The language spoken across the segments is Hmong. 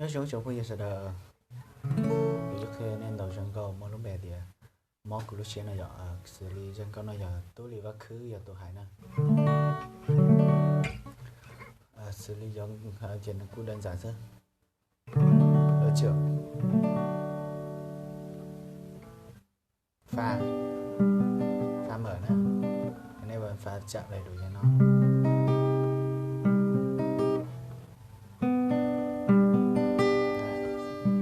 Nyob zoo tsoom phooj ywg sawv daws, kuv yuav qhia nej ntaus zaj nkauj muaj lub npe tias Mob kuv lub siab no yom. Xws li zaj nkauj no yog Tub Lis Vaj Khwb yog tus hais na. Xws li yog ces nws kuj dawb ntxaws xwb. Fa, fa mawm na, nej fa chậm đầy đủ li no.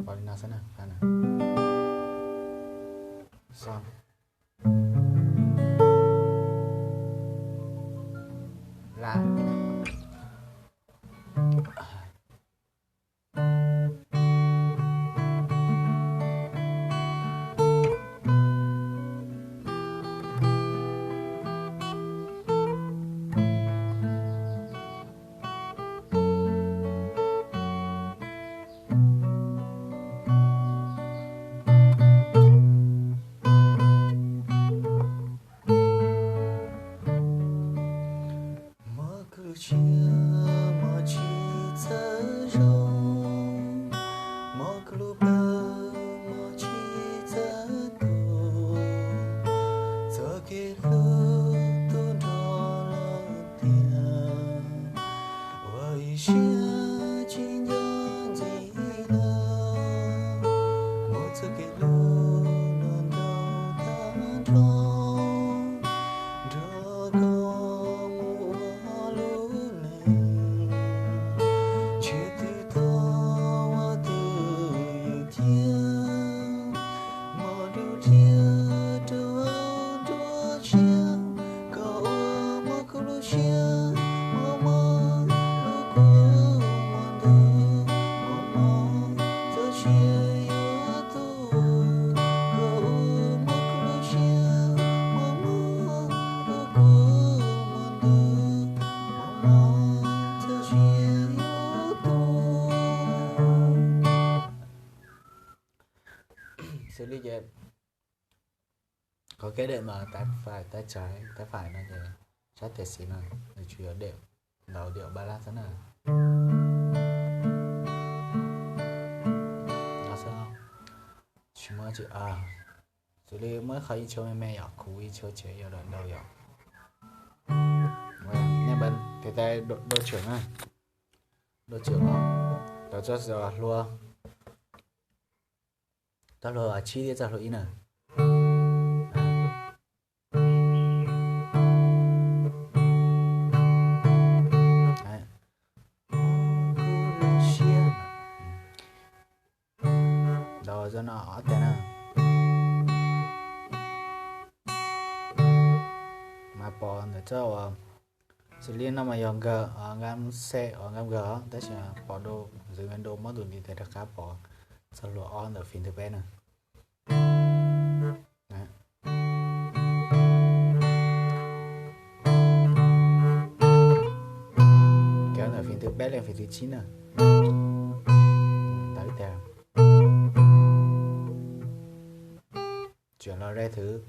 Pom li no xwb na, fa na. Son, la. Mob kuv lub siab mob tsis txawj zoo, mob kuv lub plawv mob tsis txawj tuag, txoj kev hlub tub nrho lawm tiag, ua ib siab tsis nco ntxiv lawm, muab txoj kev hlub no ntau tag nrho, nrog koj mus ua lub neej, ntshe twb tau ua tus yawm ciaj, mob dub thiab rau nruab siab, koj ua mob kuv lub siab, mob mob lub kua muag ntub, mob mob txoj sia yuav tuag, koj ua mob kuv lub siab, mob mob lub kua muag ntub, mob mob txoj sia yuav tuag. Xws li ces qhov kev đệm mas tay phải, tay trái, tay phải no ces sab tiaj xis no nws tsuas yog đệm ntaus điệu ballad xwb na. Tsis muaj, xws li muaj ib qho intro me me yom, kuv intro ces yog đoạn đầu yom. Ntawm tay đô trưởng na, đô trưởng no, tau txoj hlua, txoj hlua tsib thiab txoj hlua ib na. Ntaus zaj no ob tes na. Mas pom ntawm txoj uas xws li no mas yog nkawg, nkam xej uas nkam nkawg os, tab sis pom đô, ntxwv đô mob tus ntiv tes rov qab pom txoj hlua ob ntawm phím thứ peb na. Kev ntawm phím thứ peb leej phím thứ tsib na. Ntawd ib tag. Chuyển lo rê thứ.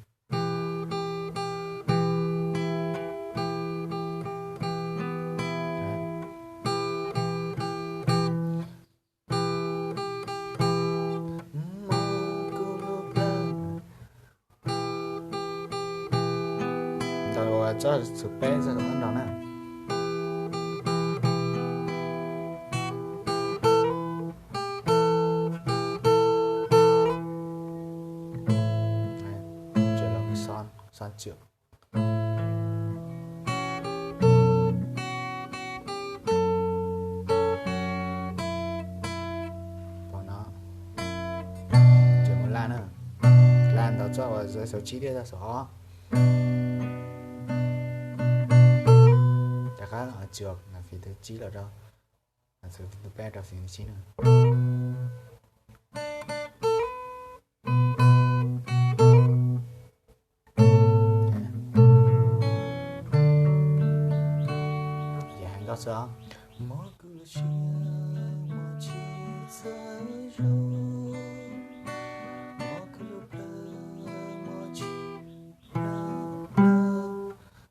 Ntawd txoj thứ peb txoj thứ peb nrog na. Son, son chữ. Pom no, ces mus la na, la ntawm txoj uas xov tsib thiab txoj xov ob. Rov qab tsuas phím thứ tsib los rau, phím thứ peb rau phím thứ tsib na. Ces hais nkauj xwb os.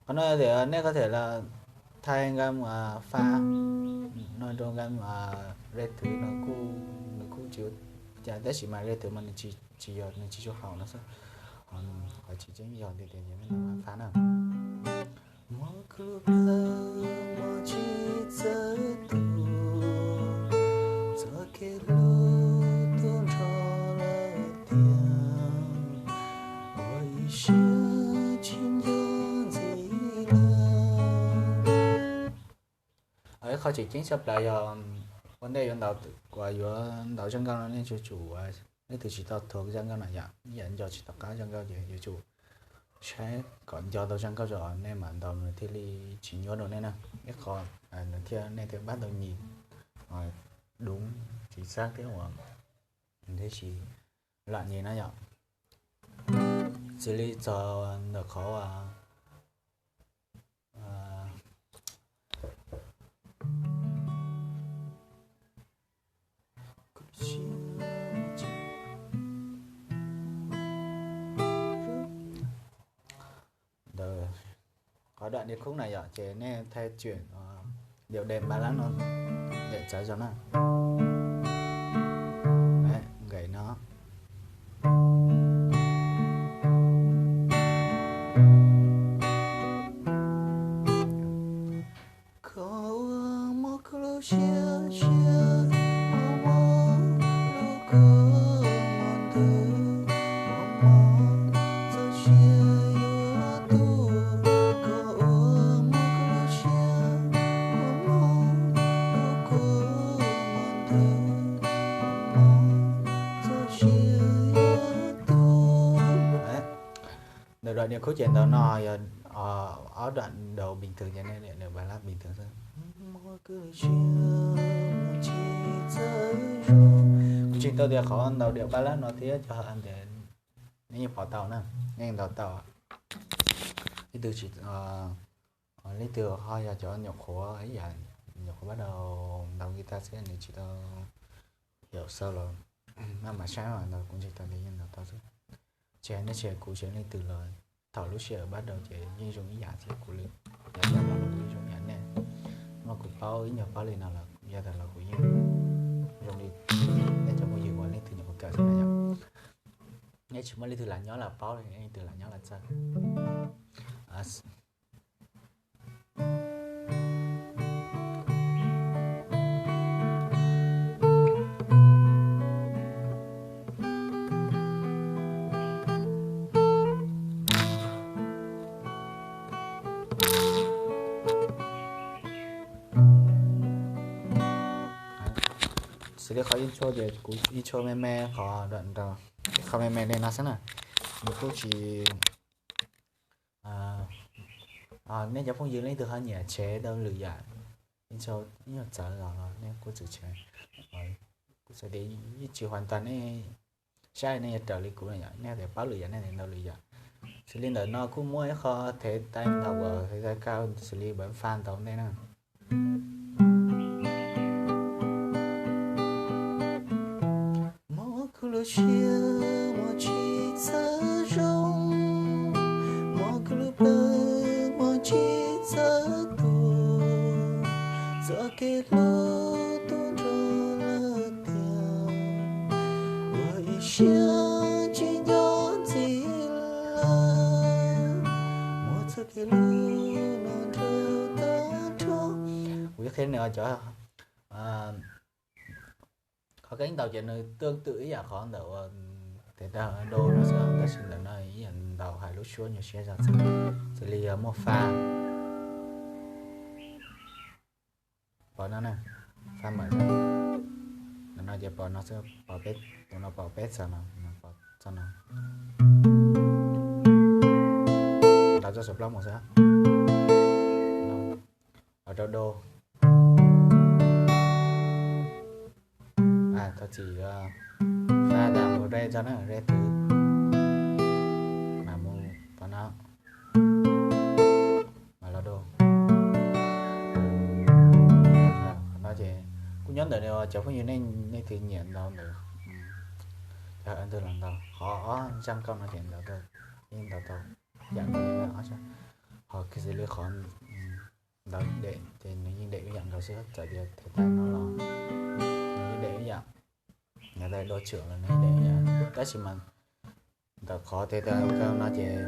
Qhov no tias nej có thể là thay ngâm, à, pha, no rau ngâm, à, Rate thwv no kuj, nws kuj tsis ua cas tab sis mas rate thwv mas nws tsis, tsis yog, nws tsis tshua haum no xwb. Qhov tseem ceeb yog tias tias yog nej ntaus fab na. Muab kuv lub plawv mos tsis txawj tu, txoj kev hlub tu nrho lawm tiag, ua ib siab tsis nco ntxiv lawm. Ib qho tseem ceeb tshaj plaws yog ua ntej yuav ntaus, uas yuav ntaus zaj nkauj no nej yuav tsum, leej twg tsis tau thuav zaj nkauj no yom, yam nco tsis tau qab zaj nkauj ces yuav tsum saib kom nco tau zaj nkauj tso nej mam ntaus nws thiaj li tsis nyuaj rau nej na. Ib qho nws thiaj, nej thiaj pab tau nyi, đúng chính xác thiab uas nws thiaj tsis lam nyi na yom. Xws li txog ntawm qhov ntawm qhov đoạn điệp khúc na yom, ces nej thaij chuyển điệu đệm ba lab no, đệm txawv zog na. Nqe no. Koj ua mob kuv lub siab, siab mob mob lub kua muag ntws, mob mob txoj sia yuav tu. Koj ua mob kuv lub siab, mob mob lub kua muag ntws, mob mob txoj sia yuav tu. Ntawm đoạn điệp khúc ces ntawm no yog ob đoạn đầu bình thường ces nej nias ba lab bình thường xwb. Kuv ntseeg tau tias qhov ntaus điệp ba lab no thiab cov hais tias nej yeej pom tau na, nej yeej ntaus tau. Ib tug tsis, leej twg ho yog cov nyuam qhuav ib yam, nyuam qhuav bắt đầu ntaus guitar xwb nws tsis tau hiểu sâu los maj mam saib mas ntaus, kuv ntseeg tau tias yeej ntaus tau xwb. Tsis hais nej tsis hais kuv, tsis hais leej twg los thaum lub sij hawm bắt đầu ces yeej zoo ib yam thiab kuv li, yog yam los kuv yeej zoo ib yam nej. Muaj kuv paub ib nyuag paub li no los yog tas los kuv yeej zoo li nej cov phooj ywg uas leej twg nyuam qhuav kawm xwb na yom. Nej tsis muaj leej twg lam nyob lam paub li, leej twg lam nyob lam txawj. Xws li qhov intro ces kuv intro me me qhov, qhov me me li no xwb na. Nws kuj tsis, nej cov phooj ywg leej twg ho nyiam tshev tau lwm yam, intro ib nyuag txawv los nej kuj txwm tshev. Kuv xav tias yeej tsis hoàn toàn nej saib nej yuav raws li kuv na yom, nej tias paub lwm yam nej tias ntaus lwm yam. Xws li ntawm no kuj muaj ib qho thev tay ntaus uas thev tay kawg xws li bấm pha ntaus ntej na. Mob kuv lub siab mob tsis txawj zoo, mob kuv lub plawv mob tsis txawj tu, txoj kev hlub tu nrho lawm tiag, ua ib siab tsis nco ntxiv lawm, muab txoj kev hlub no nrog tag nrho. Kuv qhia nws cov qhov keeb ntaus ces nws tương tự ib yam qhov ntawm uas thev tay do no xwb, tab sis ntawm no ib yam ntaus hais lub suab nyuag siab zog xwb, xws li yog muaj fa, pom no na, fa mawm xwb. Ntawm no ces pom no xwb, pom peb, tus no pom peb txog no, pom txog no. Ntaus txoj saum plaub mus xwb. Los rau do. Thov txim, fa tas mus re txog na, re twv, mas mus pom no, mas los do. Qhov no ces kuj nyob ntawm cov phooj ywg nej, nej twg nyiam ntaus ntawm, cov hais ntawd los ntaus, qhov ob zaj nkauj no ces ntaus tau, yeej ntaus tau yam nkaus li ob zaj. Ho xws li qhov ntaus dem ces nws yeej dem ib yam nkaus xwb, txawm tias thev tay no los Yog, yog ntawm đô trưởng los ne, tab sis mas ntawm qhov tes ta ka no ces,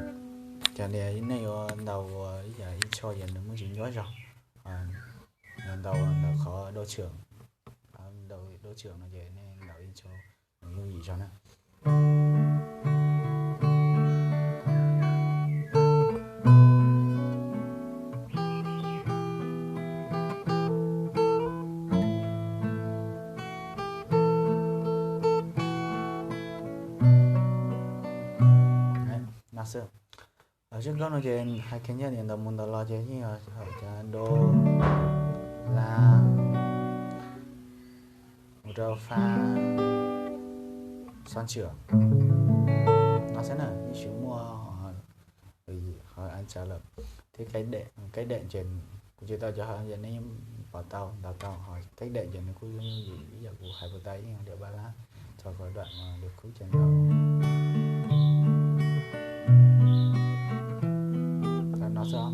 cov tias nej yuav ntaus ua ib yam intro ces nws muaj ntsis nyuaj zog. Nws ntaus ntawm qhov đô trưởng, đô trưởng no ces nej ntaus intro nws yooj yim zog na. No xwb. Zaj nkauj no ces hais kiag nyob tias ntaus mus ntaus los ces yeej yog hais cov đô, la, mus rau fa, xo ntswm no xwb na, yeej tsis muaj ho an tsav lawm. Thiab kaij dam ces kuv tsis tau cov ho ces nej yeej pom tau ntaus tau ho, kaij dam ces nws kuj yooj yim ib yam kuv hais puas tau, yeej yog điệp ballad, txog qhov đoạn điệp khúc ces ntaus no xwb.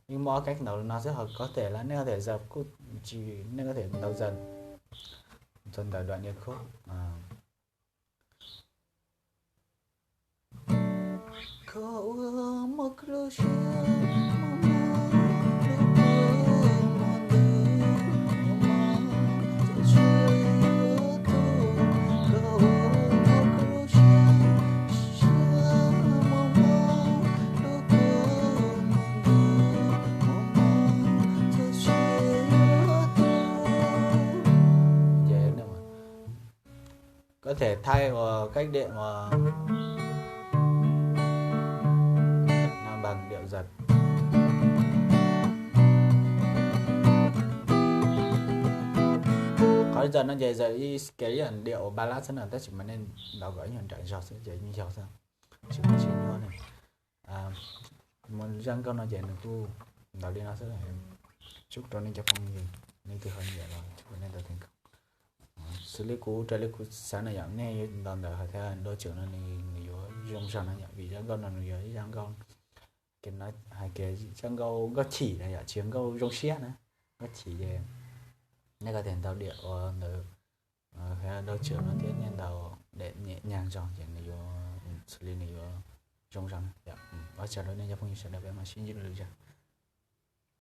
Yeej muaj ob kaij ntaus no xwb ho, có thể là nej có thể dập kuj tsis, nej có thể ntaus dần txog ntawm đoạn điệp khúc. Có thể thay vào cách điện vào bằng điệu giật. Qhov giật no ces giật ib scale, điệu ballad xwb na, tab sis mas nej ntaus kom ib nyuag nrawm zog xwb ces yeej yog xwb, tsis muaj tsis nyuaj ne. Mus zaj nkauj no ces nws kuj ntaus li no xwb. Chúc rau nej cov phooj ywg, nej twg ho nyiam los chúc rau nej ntaus thành công. Xws li kuv, raws li kuv xav na yom, nej yuav ntaus ntawm hais tias đô trưởng no nws yuav zoo zog no yom, vim zaj nkauj no nws yog ib zaj nkauj, hais tias zaj nkauj, nkauj chim na yom, tsis yog nkauj zoo siab na, nkauj chim ces nej có thể ntaus điệu uas ntawd đô trưởng no thiab nej ntaus đệm nhẹ nhàng zog ces nws yuav, xws li nws yuav zoo zog na. Ua tsaug rau nej cov phooj ywg sawv daws, peb mam sib ntsib lwm zaj.